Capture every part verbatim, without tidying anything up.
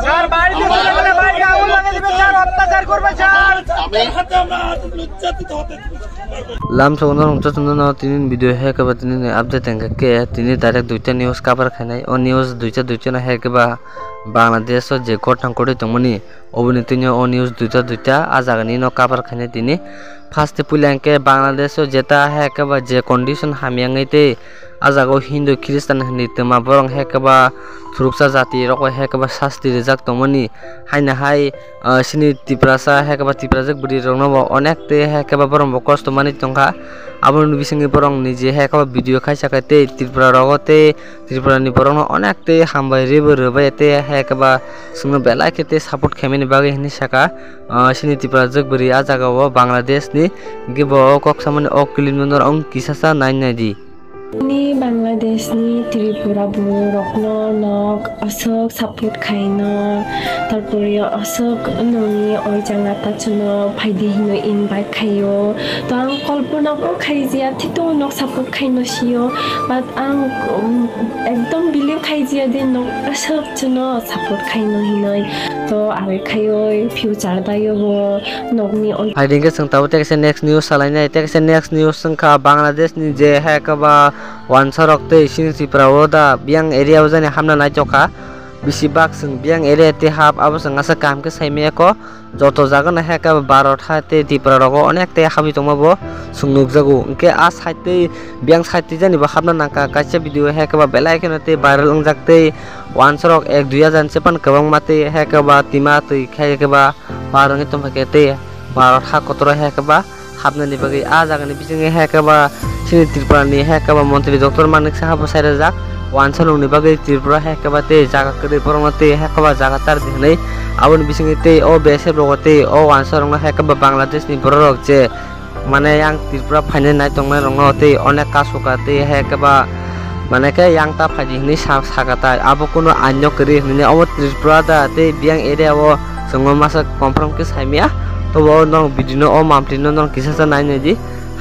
স্যার, বাড়িতে চলে গেলে বাড়িতে আগুন লাগিয়ে দিবে, স্যার, অত্যাচার করবে, স্যার। আমি lamsok norok jotono no tini video hai khe ba tini update hwnkhe khe tini direct duita news cover khainai. O news duita duita no hai khe ba Bangladesh o je ghotna kwrwi tongmani, oboni tini o news duita duita a jaga ni no cover khainai tini. First puila hwnkhe Bangladesh o jeta hai khe ba je condition hamya wngwi tei a jaga o Hindu Christian hinwi twma borok hai khe ba thuruksa jati rok bai hai khe ba sasti rijak tongmani. Haino hai, ah, chini Tiprasa hai khe ba Tiprajwk bwrwi rokno bo onek tei hai khe ba borok bo kosto manwi tongkha. Aboni bisingwi borok ni je hai khe ba video khaisa khe tei Tripura rogo tei Tripura ni borok no onek tei hambai ribo rwbai tei hai khe ba chwngno belai khe tei support khaimani bagwi hinwi saka. Ah, chini Tiprajwk bwrwi a jaga o Bangladesh ni, hwnkhe bo o kok samani o clip no norok wng kisa sa nai nai di. Ni Bangladesh ni Tripura borok no nok aswk support khaino, tarpore aswk nongni oi janga ta chuno phaidi hino invite khaio. To ang kolpona bo khaijia, thito nok support khaino sio, but ang, um, ekdom believe khaijia de nok aswk chuno support khaino hinoi. To are khaioi future daio bo nokni oi. Hai ringke chwng tabuk tekse next news salainai, tekse next news wngkha Bangladesh ni je hai khe ba wansa rok tei chini Tripura o da biyang area o jani hamna naitokha. Bisi bak chwng biyang area tei hap abo chwng asa kaham khe saimaya kho. Joto jaga no hai khe ba Bharat hai tei Tripura rogo onek tei habwi tongma bo chwng nukjago. Hwnkhe a side tei biyang side tei jani bo hapna nangkha, kaisa video hai khe ba belai kheno tei viral wngjak tei wansa rok ek dui hajar ni sepan kwbangma tei hai khe ba tima twi khai khe ba par wngwi tongkha khe tei Bharat ha kotor hai khe ba hapnani bagwi a jagani bisingwi hai khe ba chini Tripura ni hai khe ba montri doctor Manik Saha bo sai rwjak. Wansa nungni bagwi Tripura hai khe ba tei jaga kwrwi borokno tei hai khe ba jaga tar di hwnwi aboni bisingwi tei o B S F rogo tei o wansa rokno hai khe ba Bangladesh ni borok rok je mane yang Tripura phainai nai tongnai rokno tei onek kasuka tei hai khe ba mane khe yang ta phaidi hwnwi sa-, saka tai abo kunu aino kwrwi hwnwi omo Tripura da tei biyang area o chwngno masa confirm khe saimaya. Tobo o norok video no o mamtwi no norok kisa sa nai nai di.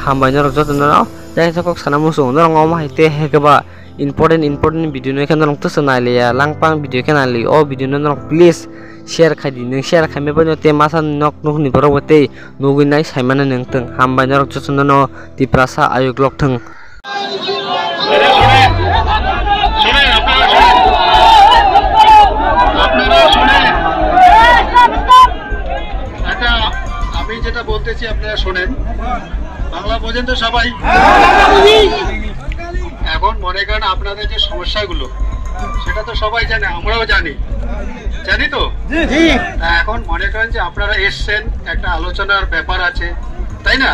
Hambai norok joto no. Tei kok sana muchung norok omo hai tei hai khe ba important important video no khe norok tasa nai liya, langpang video khe nai li, o video no norok please share khai di, nwng share khai me bai no tei masa nok nuk ni borok bo tei nugwi nai sai mano nwng tong. Hambai norok joto no Tiprasa ayuk lok thung. আপনারা শোনেন। আপনারা শোনেন। আচ্ছা, আমি যেটা বলতেছি আপনারা শোনেন। বাংলা বোঝেন তো সবাই? এখন মনে করেন আপনাদের যে সমস্যাগুলো, সেটা তো সবাই জানে, আমরাও জানি, জানি তো? তা এখন মনে করেন যে আপনারা এসছেন, একটা আলোচনার ব্যাপার আছে, তাই না?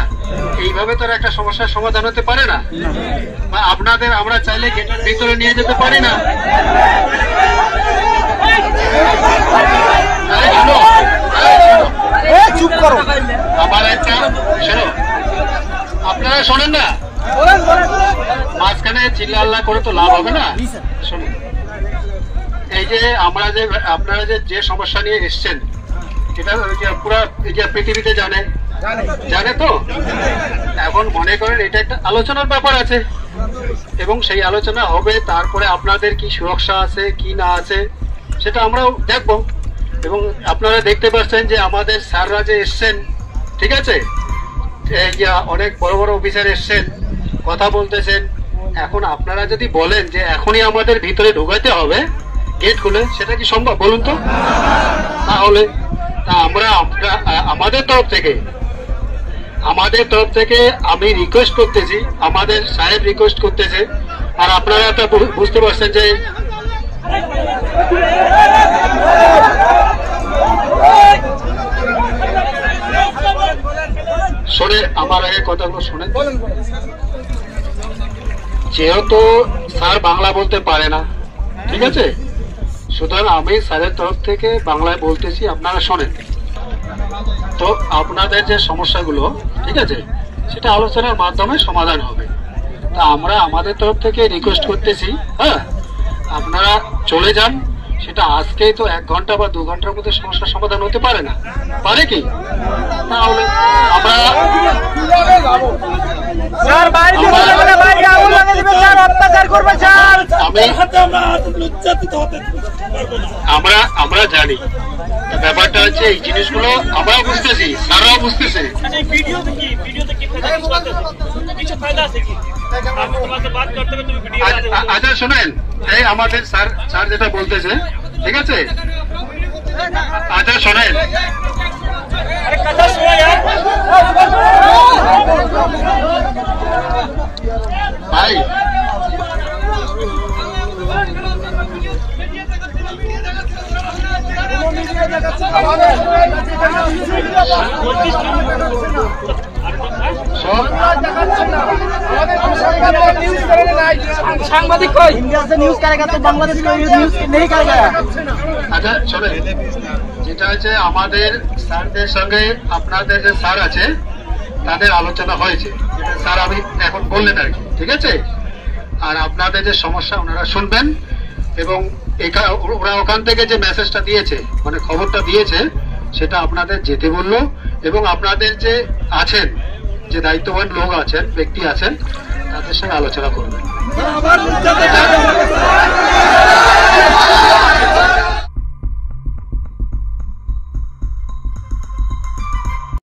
এইভাবে তো আর একটা সমস্যার সমাধান হতে পারে না। বা আপনাদের আমরা চাইলে গেটের ভিতরে নিয়ে যেতে পারি না। আরে শোনো, আরে শোনো। এ, চুপ করো। আমার একটা, শোনো, আপনারা শোনেন না? মাঝখানে চিল্লাল্লা করে তো লাভ হবে না। শোনো, এই যে আমরা যে, আপনারা যে, যে সমস্যা নিয়ে এসছেন, এটা ওই যে পুরা এই যে পৃথিবীতে জানে, জানে তো? এখন মনে করেন এটা একটা আলোচনার ব্যাপার আছে এবং সেই আলোচনা হবে, তারপরে আপনাদের কি সুরক্ষা আছে কি না আছে সেটা আমরাও দেখব। এবং আপনারা দেখতে পাচ্ছেন যে আমাদের স্যাররা যে এসছেন, ঠিক আছে, এই যে অনেক বড় বড় অফিসার এসছেন, কথা বলতেছেন। এখন আপনারা যদি বলেন যে এখনই আমাদের ভিতরে ঢুকাতে হবে গেট খুলে, সেটা কি সম্ভব বলুন তো? তাহলে তা আমরা, আমরা, আ-, আমাদের তরফ থেকে, আমাদের তরফ থেকে আমি রিকোয়েস্ট করতেছি, আমাদের সাহেব রিকোয়েস্ট করতেছে, আর আপনারা তো বু-, বুঝতে পারছেন যে শোনে, আমার আগে কথাগুলো শোনেন। যেহেতু স্যার বাংলা বলতে পারে না, ঠিক আছে, সুতরাং আমি স্যারের তরফ থেকে বাংলায় বলতেছি, আপনারা শোনেন। তো আপনাদের যে সমস্যাগুলো, ঠিক আছে, সেটা আলোচনার মাধ্যমে সমাধান হবে। তা আমরা আমাদের তরফ থেকে রিকোয়েস্ট করতেছি, হ্যাঁ, আপনারা চলে যান। সেটা আজকেই তো এক ঘন্টা বা দু ঘন্টার মধ্যে সমস্যার সমাধান হতে পারে না, পারে কি? তাহলে আমরা স্যার, বাইরে বেরোবেন না, বাইরে আগুন লাগিয়ে দিবেন স্যার, অত্যাচার করবে স্যার। আমি, তার হাতে আমরা আজ নির্যাতিত হতে পারবো না। আমরা, আমরা জানি। ব্যাপারটা হচ্ছে এই জিনিসগুলো আমরাও বুঝতেছি, স্যাররাও বুঝতেছে। আচ্ছা, এই ভিডিওতে কি, ভিডিওতে কি ফায়দা কিছু আছে? কিছু ফায়দা আছে কি? আপনি তোমাকে বাদ করতে হবে, তুমি ভিডিও আচ্ছা, আচ্ছা, শোনেন, এই আমাদের স্যার, স্যার যেটা বলতেছে, ঠিক আছে? আচ্ছা, শোনেন। ভাই। সাংবাদিক কই? ইন্ডিয়া সে নিউজ করেগা তো বাংলাদেশ কা নিউজ নেই করেগা। আচ্ছা, শোনেন, যেটা হচ্ছে আমাদের স্যারদের সঙ্গে আপনাদের যে স্যার আছে, তাদের আলোচনা হয়েছে। যেটা স্যার আমি এখন বললেন আর কি, ঠিক আছে? আর আপনাদের যে সমস্যা ওনারা শুনবেন এবং এখা-, ওরা ওখান থেকে যে মেসেজটা দিয়েছে, মানে খবরটা দিয়েছে, সেটা আপনাদের যেতে বললো এবং আপনাদের যে আছেন, যে দায়িত্ববান লোক আছেন, ব্যক্তি আছেন, তাদের সঙ্গে আলোচনা করবেন।